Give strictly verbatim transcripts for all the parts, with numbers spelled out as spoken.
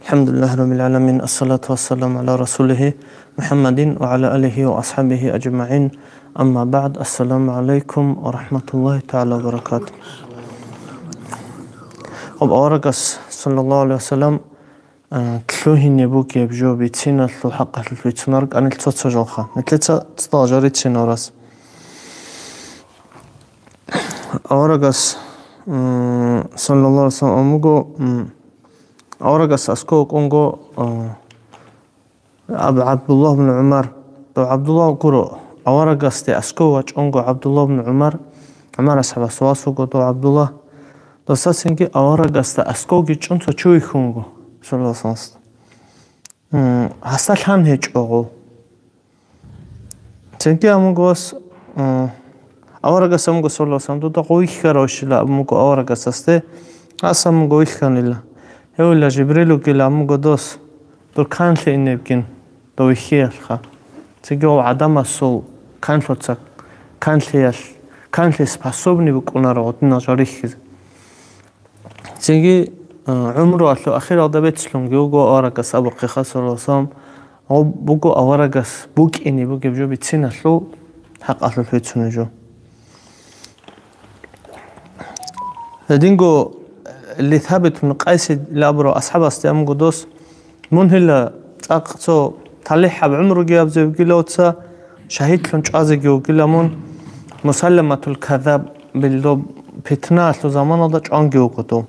الحمد لله رب العالمين. الصلاة والسلام على رسوله محمد وعلى آله وأصحابه أجمعين. أما بعد. السلام عليكم ورحمة الله تعالى وبركاته. Хоб аварагас, саллаллаху алейхи ва саллям, а, лъугьине бугеб жо бициналъул хӀакъалъулъ бицунар кӀанил цо-цо жалха. Нилъеца цӀалжарицин орас. Аварагас, м, саллаллаху алейхи ва саллям, амуго, м, аварагас асков вукӀунго, а, Аб-, ГӀабдуллагь ибн ГӀумар. Дов ГӀабдуллагь гуро, аварагасде асков вачӀунго ГӀабдуллагь ибн ГӀумар, ГӀумар асхӀабас вас вуго дов ГӀабдуллагь. Досасинги аварагасда асковги чӀун цо чи вихьунго, саллаллаху алейхи ва саллям. М, гьасда лъан гьечӀого. Цинги амуго вас, м, аварагас амуго, саллаллаху алейхи ва саллям, дуда гъов вихьаравщила амуго аварагасасде, ас амуго вихьанила. Гьевила Жибрил вугила амуго дос, дур канлъи инебгин, дов вихьиялъха. Цинги гъов гӀадамасул канлъуца, канлъиялъ, канлъи способный букӀунаро гъодинал жал рихьизе. Цинги, а, гӀумруялъул ахиралда бецлъунги вуго аварагас абухъеха, саллаллаху алейхи ва саллям, гъоб буго аварагас букӀине бугеб жо бициналъул хӀакъалъулъ бицунеб жо. Гьединго, э, Лисабит ибн Къайси абурав асхӀабасде амуго дос, мун гьила цӀакъ цо талихӀаб гӀумруги абзе вугила оца, шагьидлъун чӀвазеги вугила мун, Мусалламатул Каззабил доб питнаялъул заманалда чӀванги вуго дов.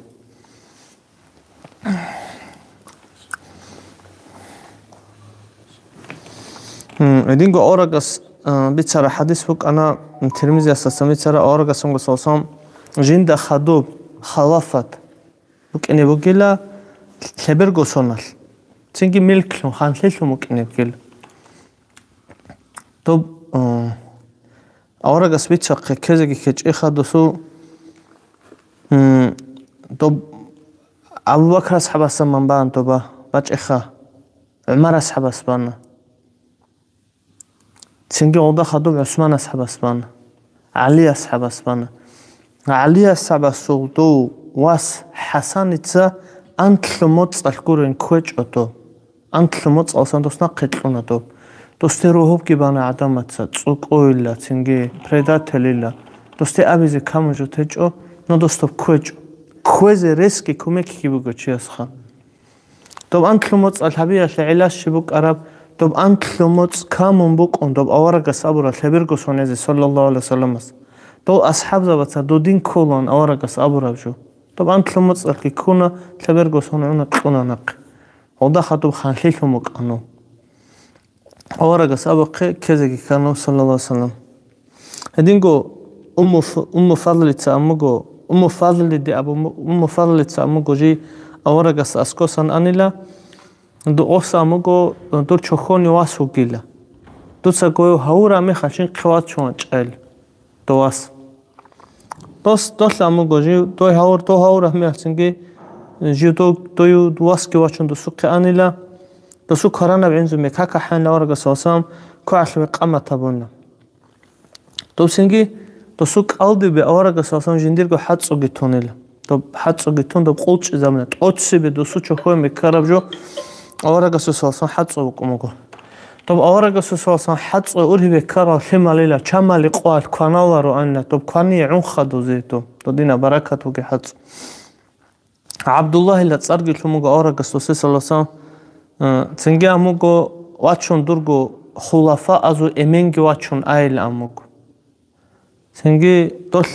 М, гьединго аварагас, а, бицара хадис букӀана, Тирмизиясдасан бицара аварагас амуго, саллаллаху алейхи ва саллям, жинда хадуб, халафат, букӀине бугила лъеберго соналъ. Цинги милклъун, ханлъилъун букӀине бугила. Доб, а, аварагас бицахъе ккезеги ккечӀеха досул, м, доб Абу Бакр асхӀабасда ман бан доба бачӀеха, ГӀумар асхӀабас бана. Цинги гъолда хадуб ГӀусман асхӀабас бана, ГӀали асхӀабас бана. ГӀали асхӀабасул дов вас ХӀасаница анлъго моцӀалъ гурин кквечӀо дов. Анлъго моцӀалсан дос нахъе кьуна доб. Досде рогьобги бана гӀадамаца, цӀукӀойила, цинги предателила. Досде абизе камун жо течӀо, но дос доб кквечӀо. Кквезе ресги кумекги буго чиясха. Доб анлъго моцӀалъ гьабиялъе гӀилла щиб букӀараб, доб анлъго моцӀ камун букӀун, доб аварагас абураб лъеберго сонезе, саллаллаху алейхи ва салламас. Дов асхӀабзабаца додин кколаан аварагас абураб жо. Доб анлъго моцӀалъги ккуна, лъеберго сон гӀуна кьуна нахъе. Гъолда хадуб ханлъилъун букӀана. Аварагас абухъе ккезеги ккана, саллаллаху алейхи ва саллям. Гьединго Умму Ф-, Умму Фадлица амуго, Умму Фадлиде абу-, Умму Фадлица амуго жи аварагас аскосан анила, ду-, ос амуго дур чохьони вас вугила. Дуца гойв гьавураб мехалъ жинхъе вачун вачӀайла. Довас. Дос, долъ амуго жив, дой гьавур, дов гьавураб мехалъ цинги, жив дов, дой васги вачун досухъе анила, досу кваранаб гӀинзу мекака хӀайнила аварагас васан, квагӀалъуве къамат гьабуна. Дов цинги, досу кӀалдибе аварагас васан жиндирго хӀацӀцӀоги тунила. Доб хӀацӀцӀоги тун, доб къулчӀизабуна. ТӀоцебе досу чохьоями ккараб жо аварагасул саллаллаху алейхи ва саллям хӀацӀцӀо букӀун буго. Доб аварагасул саллаллаху алейхи ва саллям хӀацӀцӀо ургьибе ккарал лъималила, чамали къвал кваналаро анна, доб квание гӀун хадузе доб, додина баракат бугеб хӀацӀцӀо. ГӀабдуллагьила цӀарги лъун буго аварагас досе саллаллаху алейхи ва саллям, э, цинги амуго вачун дурго хулафаазул эменги вачун айила амуго. Цинги долъ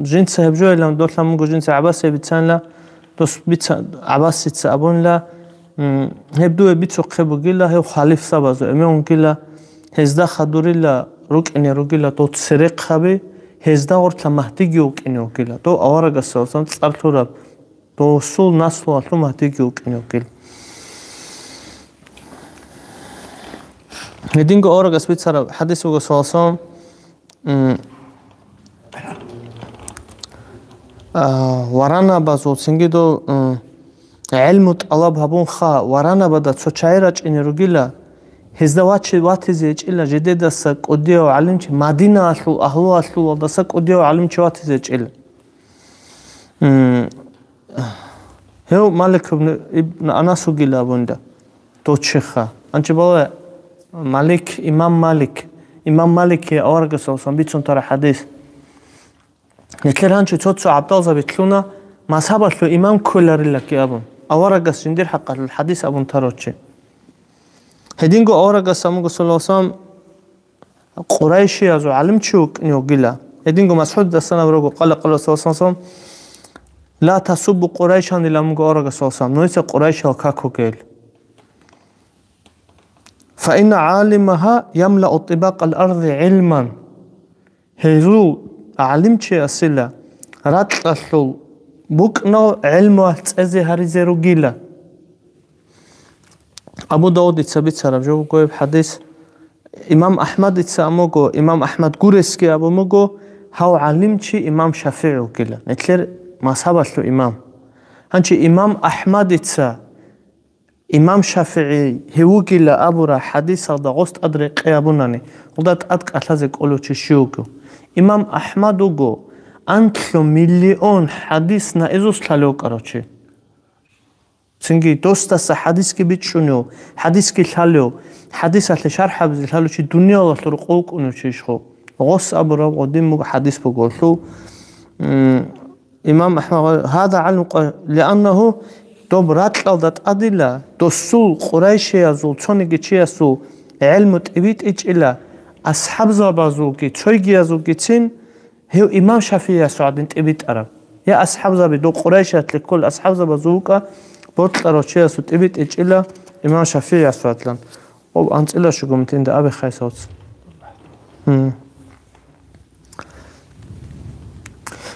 жинца гьеб жоялан, долъ амуго жинца ГӀаббасие бицанила, дос бица-, ГӀаббасица абунила, м, гьеб дуе бицухъе бугила, гьев халифзабазул эмен вугила, гьезда хадурила рукӀине ругила дов церехъаби, гьезда гъоркьа Магьдиги вукӀине вугила, дов аварагасуласан цӀар лъураб, досул наслуялъул Магьдиги вукӀине вугила. Гьединго аварагас бицараб хӀадис буго, саллаллаху алейхи ва саллям, м, а, варанабазул цинги дов, м, гӀелму тӀалаб гьабунха, варанабада цо чагӀи рачӀине ругила, гьезда вачи-, ватизе гьечӀила жидедаса кӀудияв гӀалимчи, Мадинаялъул агьлуялъулалдаса кӀудияв гӀалимчи ватизе гьечӀила. М, Гьев Малик ибн, ибн Анас вугила абунда. Дов чиха. Анчи бала Малик, имам Малик. Имам Маликие аварагасуласан бицун тара хадис. Нилъер гьанчи цо-цо гӀабдалзаби лъуна, мазгьабалъул имам кколарилаки абун. Аварагас жиндир хӀакъалъул хадис абун тарочи. Гьединго аварагас амуго саллаллаху алейхи ва саллям Къурайшиязул гӀалимчи вукӀине вугила. Гьединго МасгӀуддасан абурого, къала, къала Расулуллагь саллаллаху алейхи ва саллям, «Ла тасуббу Къурайшан», — иламуго аварагас саллаллаху алейхи ва саллям, «Нуница Къурайшал каку гел. Фа инна гӀалимаха ямлаъу тӀибакъал арзи гӀилман». Гьезул гӀалимчиясила ракьалъул букӀнал гӀилмуялъ цӀезе гьаризе ругила. Абу Давудица бицараб жо буго гьеб хадис. Имам Ахмадица амуго, имам Ахмад гуресги абун буго, гьав гӀалимчи имам ШафигӀи вукила, нилъер мазгьабалъул имам. Гьанчи имам Ахмадица имам ШафигӀи гьев вугила абура хадисалда гъос тӀад рекъе абунани, гъуда тӀад кӀалъазе кӀолев чи щив вуго? Имам Ахмад вуго анлъго миллион хадис наизусть лъалев вукӀарав чи. Цинги досдаса хадисги бичӀчӀунев, хадисги лъалев, хадисалъе шархӀ гьабизе лъалев чи, дуниялалъул рукъов вукӀунев чи ишхъо. Гъос абураб гъодин буго хадис буголъул, м, имам Ахмад, гьада гӀалму къа-, лианнагьу, доб ракьалда тӀадила, досул, къурайшиязул цониги чиясул гӀелму тӀибитӀичӀила, асхӀабзабазулги цойгиязулгицин, гьев имам ШафигӀиясул гӀадин тӀибитӀараб. Я асхӀабзаби, дов Къурайшиялъе ккол асхӀабзабазул вукӀа, бокьарав чиясул тӀибитӀичӀила имам ШафигӀиясул гӀадлан. Об анцӀила щуго мутинда абе хайсавц.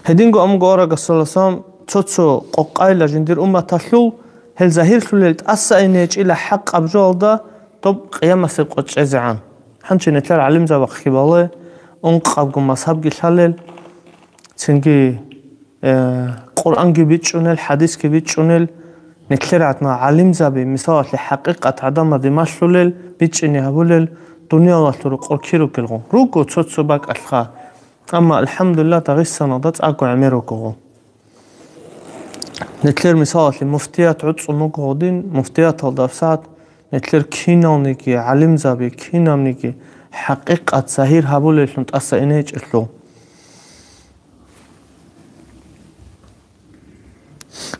Гьединго амго аварагас саллаллаху алейхи ва саллям цо-цо къокъайла жиндир умматалъул, гьел загьирлъулел тӀаса ине гьечӀила хӀакъаб жоялда доб къиямасеб къо чӀезегӀан. Гьанчи нилъер гӀалимзабахъги бале, ункъабго мазгьабги лъалел, цинги, э, Къуръанги бичӀчӀунел, хадисги бичӀчӀунел, нилъер гӀадна гӀалимзаби, мисалалъе, хӀакъикъат гӀадамаде малъулел, бичӀчӀине гьабулел, дуниялалъул рукъор кир ругелгъун. Руго цо-цо бакӀалъха. Амма, алхӀамдулиллагь, Дагъистаналда цӀакъго гӀемер ругого. Нилъер мисалалъе муфтият гӀуцӀун буго гъодин, муфтияталда абсагӀат нилъер киналниги, гӀалимзаби, кинабниги хӀакъикъат загьир гьабулеллъун тӀаса ине гьечӀелъул.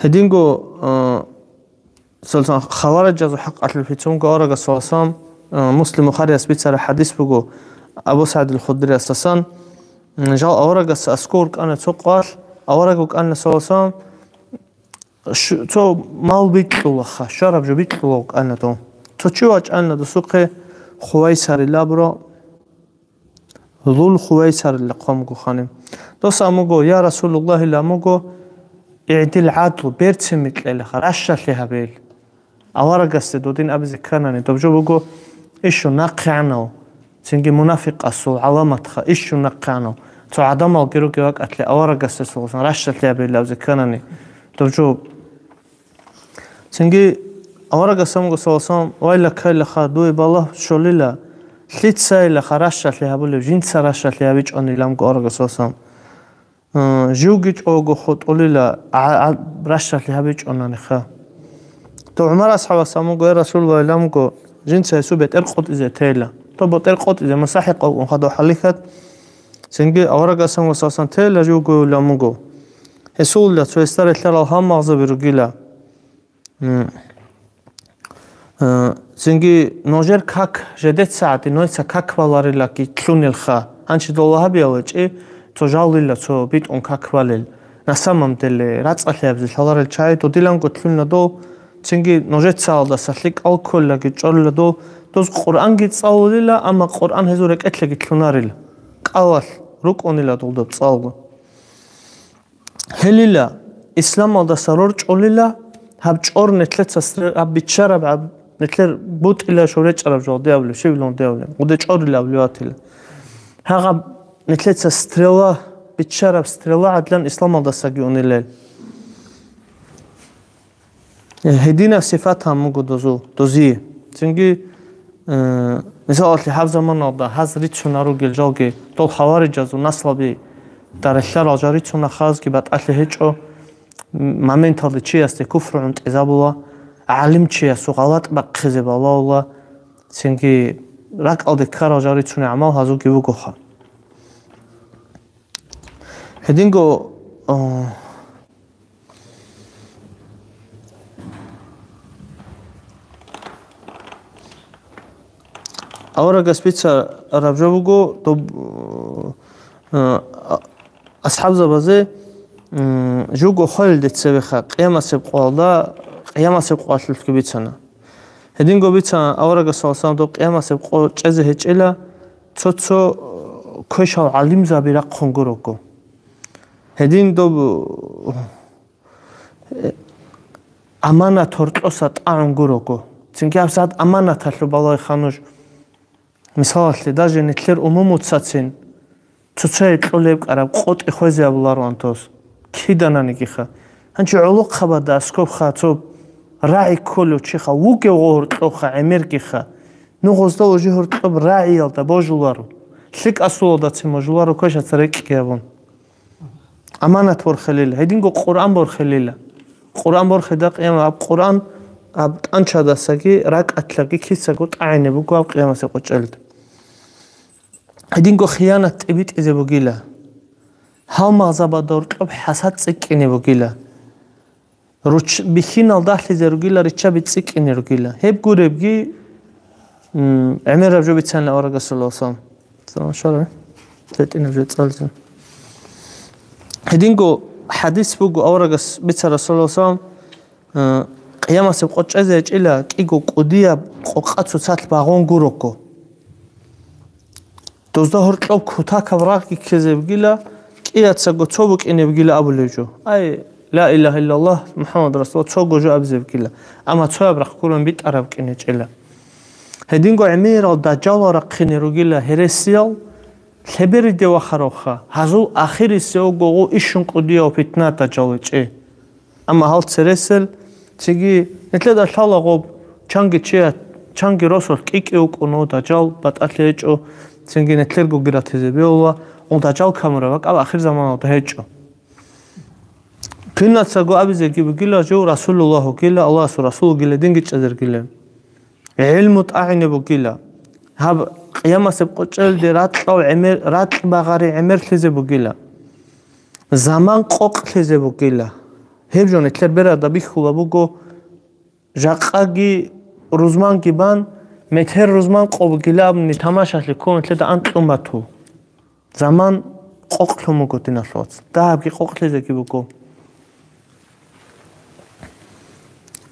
Гьединго, а, саллаллаху алейхи ва саллям, хавариджазул хӀакъалъулъ бицунго аварагас саллаллаху алейхи ва саллям, а, Муслим, Бухарияс бицараб хадис буго Абу СагӀид ал-Худриясдасан, м, жал аварагас аскӀов вукӀана цо къвалъ, авараг вукӀана саллаллаху алейхи ва саллям, щ-, цо мал бикьулаха, щвараб жо бикьула вукӀана дов. Цо чи вачӀана досухъе Хувайсарил абурав, Зул Хувайсарилла хъван буго ханив. Дос амуго, я Расулуллагь, ил амуго, игӀдил гӀадлу, берцин микьелаха, ращалъи гьабеил. Аварагасде додин абизе кканани, доб жо буго ишо нахъегӀанав, цинги мунафикъасул гӀаламатха, ишо нахъегӀанав. Цо гӀадамалги ругев вакӀалъе аварагасде саллаллаху алейхи ва саллям ращалъи гьабеил абизе кканани, доб жо Цинги аварагас амго саллаллаху алейхи ва саллям, вайла ккайилаха, дуе балагь щолила, лъицайилаха ращалъи гьабулеб, жинца ращалъи гьабичӀони ламго аварагас саллаллаху алейхи ва саллям. Э, живги чӀого хутӀулила, а, а, ращалъи гьабичӀонаниха. То ГӀумар асхӀабас амго, я Расул, вайламго, жинца гьесул бетӀер къотӀизе тейла. То бетӀер къотӀизе мусахӀикъав ккун хадур хӀалихьат, цинги аварагас амго саллаллаху алейхи ва саллям тейла живго вайламго. Гьесулла цо гьесда релълъарал гьалмагъзаби ругила. М. Э, цинги нужер как жедеца гӀадин, нойца как баларилаги лъунелха. Гьанчи дола гьабияличи, цо жаллила цо битӀун как балел. На самом деле, рацӀцӀалъи гьабизе лъаларел чагӀи додиланго лъунила дов, цинги нужецаалдаса лъикӀал кколилаги чӀолила дов, доз Къуръанги цӀалулила, амма Къуръан гьезул рекӀелъеги лъунарила. КӀалалъ рукӀунила дол доб цӀалго. Гьелила, исламалдаса рорчӀулила, гьаб чӀор нилъеца сре-, гьаб биччараб, гьаб нилъер бутӀила шо речӀараб жо, диавли, щивлун диавли, гъуде чӀорила абли ватила. Гьагъаб нилъеца стрела, биччараб стрела гӀадлан исламалдасаги унилел. Э, гьединаб сифат гьамуго дозу-, дозие. Цинги, э, мисалалъе, гьаб заманалда гьаз рицунаругел жалги, дол хавариджазул наслаби даралъарал жал рицуна, хазги батӀалъи гьечӀо. моменталде чиясде куфру гӀунтӀизабула, гӀалимчиясул гъалатӀ бахъизе балагьула, цинги ракӀалде ккарал жал рицунел гӀамал гьазулги бугоха. Гьединго, а, аварагас бицараб жо буго, доб-, а, а, асхӀабзабазе, м, жуго хвалилде цевеха, къиямасеб къоялда, къиямасеб къоялъулъги бицана. Гьединго бицана, аварагас, саллаллагьу гӀалайгьи ва саллам, доб къиямасеб къо чӀезе гьечӀила, цо-цо, э, квешал гӀалимзаби рахъун гурого. Гьедин доб, э, аманат гьоркьоса тӀагӀун гурого. Цинги гьабсагӀат аманаталъуб балагьиха нуж. Мисалалъе, даже нилъер умумуцацин цоцае кьолеб кӀараб къотӀи хвезе абуларо антос. Кидананигиха. Гьанчи гӀолохъабада аскобха цо рагӀи кколев чиха, вугев гъо гьоркьобха гӀемергиха. Ну гъозда уже гьоркьоб рагӀиялда божуларо. ЛъикӀасулалдацин божуларо квешаца рекӀкӀи абун. Аманат борхелила, гьединго Къуръан борхелила. Къуръан борхеда къияма, аб Къуръан, аб тӀанчадасаги ракӀалъаги кисаго тӀагӀине буго аб къиямасеб къочӀалда. Гьединго хиянат тӀибитӀизе бугила. Гьалмагъзабада гьоркьоб хӀасад цӀикӀкӀине бугила. Руч-, бихьинал дагьлъизе ругила, риччаби цӀикӀкӀине ругила. Гьеб гуребги, м, гӀемераб жо бицана аварагас, саллаллагьу гӀалайгьи ва саллам. Салам шараб. ЦетӀинаб жо цӀализан. Гьединго хӀадис буго аварагас бицараб, саллаллагьу гӀалайгьи ва саллам, э, къиямасеб къо чӀезе гьечӀила кӀиго кӀудияб къокъа цоцалъ багъун гурого. Дозда гьоркьоб кутакаб рагъги ккезе бугила, кӀияцаго цо букӀине бугила абулев жо. Ай, ла илагьа иллаллагь, МухӀаммад расулуллагь, цого жо абизе бугила. Амма цояб рахъ гурун битӀараб кӀинечӀела. Гьединго гӀемерал дажжалал рахъине ругила гьересиял, лъебериде вахаравха, гьазул ахирисев гогъу ишун кӀудияв питна дажжал вичӀе. Амма гьал цересел, цинги нилъеда лъала гъоб, чанги чия-, чанги росулъ кӀикӀи вукӀуно, дажал батӀалъи гьечӀо, цинги нилъергоги ратизе бегьула, гъул дажал камураб бакӀал ахирзаманалда гьечӀо. Кинацаго абизеги бугила, жив Расулуллагь вугила, Аллагьасул Расул вугила, динги чӀезергила. ГӀилму тӀагӀине бугила. Гьаб къиямасеб къочӀелде ракьав гӀемер-, ракь багъари гӀемерлъизе бугила. Заман къокълъизе бугила. Гьеб жо нилъер берада бихьула буго, жакъаги рузманги бан, метер рузман къо бугила абуни тамашалъи ккун нилъеда анкьун бату. Заман къокълъун буго, диналъул вацал. Дагьабги къокълъизеги буго.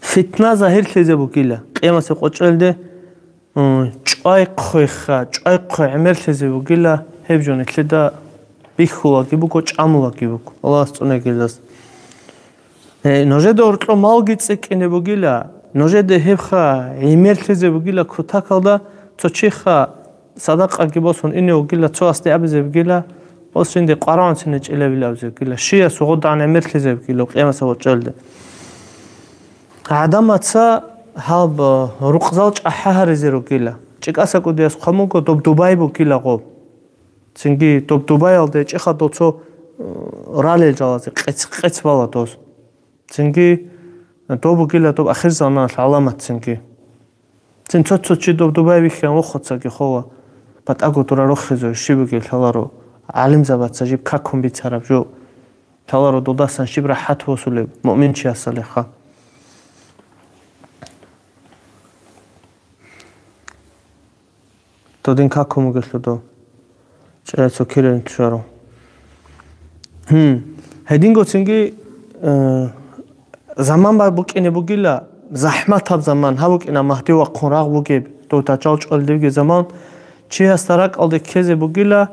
Фитна загьирлъизе бугила. Къиямасеб къочӀелде, м, чӀвайхъойха, чӀвайхъой гӀемерлъизе бугила, гьеб жо нилъеда бихьулаги буго, чӀамулаги буго. Аллагьас цӀунегилас. Э, нужеда гьоркьо малги цӀикӀкӀине бугила, нужеда гьебха гӀемерлъизе бугила кутакалда, цо чиха садакъаги босун ине вугила, цо асде абизе бугила, ос жинде къвараванцин гьечӀилавил абизе бугила, щиясул гъодагӀан гӀемерлъизе бугила къиямасеб къочӀелде. ГӀадамаца гьаб рукъзал чӀахӀа гьаризе ругила. ЧӀикӀаса кӀудияс хъван буго, доб Дубай бугила гъоб. Цинги доб Дубаялда гьечӀеха дол цо, э, ралел жалазе къец-, къец бала доз. Цинги доб бугила доб ахирзаманалъ гӀаламат цинги. Цин цо-цо чи доб Дубай вихьан вохуцаги хола, батӀаго дура рохизур, щиб бугеб лъаларо, гӀалимзабаца жиб какун бицараб жо, лъаларо додасан щиб рахӀат босулеб муъминчиясалиха. Додин какун бугелъул дов. ЧӀая цо кирен тушаро. Гьин, гьединго цинги, э, заман ба-, букӀине бугила, захӀматаб заман, гьаб букӀина Магьди вахъун рагъ бугеб, дов дажал чӀвалдевги заман, чиясда ракӀалде ккезе бугила,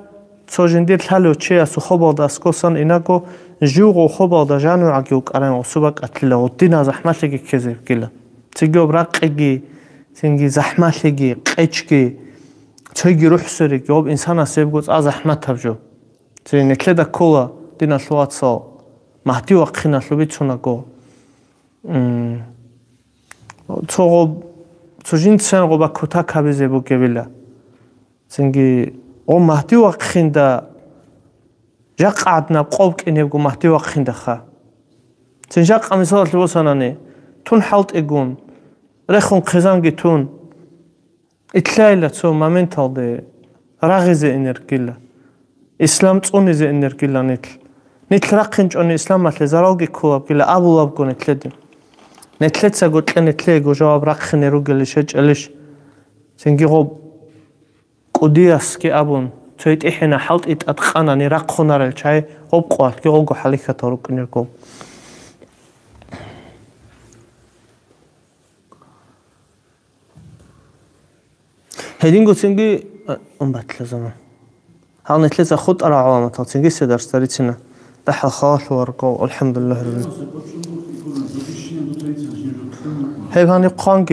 цо жиндир лъалев чиясул хобалда аскосан инаго, живго хобалда жанивгӀаги вукӀаран гъосу бакӀалъила, гъудина захӀмалъиги ккезе бугила. Цигиоб ракъиги, цинги захӀмалъиги, къечги, цойги рухӀсериги, гъоб инсанас гьебго цӀа захӀматаб жо. Цин нилъеда ккола, диналъул вацал, Магьди вахъиналъул бицунаго. М, цо гъоб, цо жинцан гъоба кутак гьабизе бугебила. Цинги гъо Магьди вахъинда, жакъа гӀаднаб къо букӀинебго Магьди вахъиндаха. Цин жакъа мисалалъе босанани, тун хӀалтӀигун, рехун хъизанги тун, итлъайила цо моменталде рагъизе инергила, ислам цӀунизе инергила нилъ. Нилъ рахъинчӀони исламалъе заралги кколабгила абулабго нилъеде. Нилъецаго кье нилъего жаваб рахъине ругелищ гьечӀелищ. Цинги гъоб кӀудиясги абун, цо гьитӀихӀина хӀалтӀи тӀадкъанани рахъунарел чай гъоб къоялъги гъого хӀалихьатал рукӀинергол. Гьединго цинги, а, умбатлъа заман. Гьал нилъеца хутӀарал гӀаламатал цинги се дарсда рицина. ДахӀал халалъуларго, алхӀамдулиллагьи раббил. Гьеб гьаниб хъванги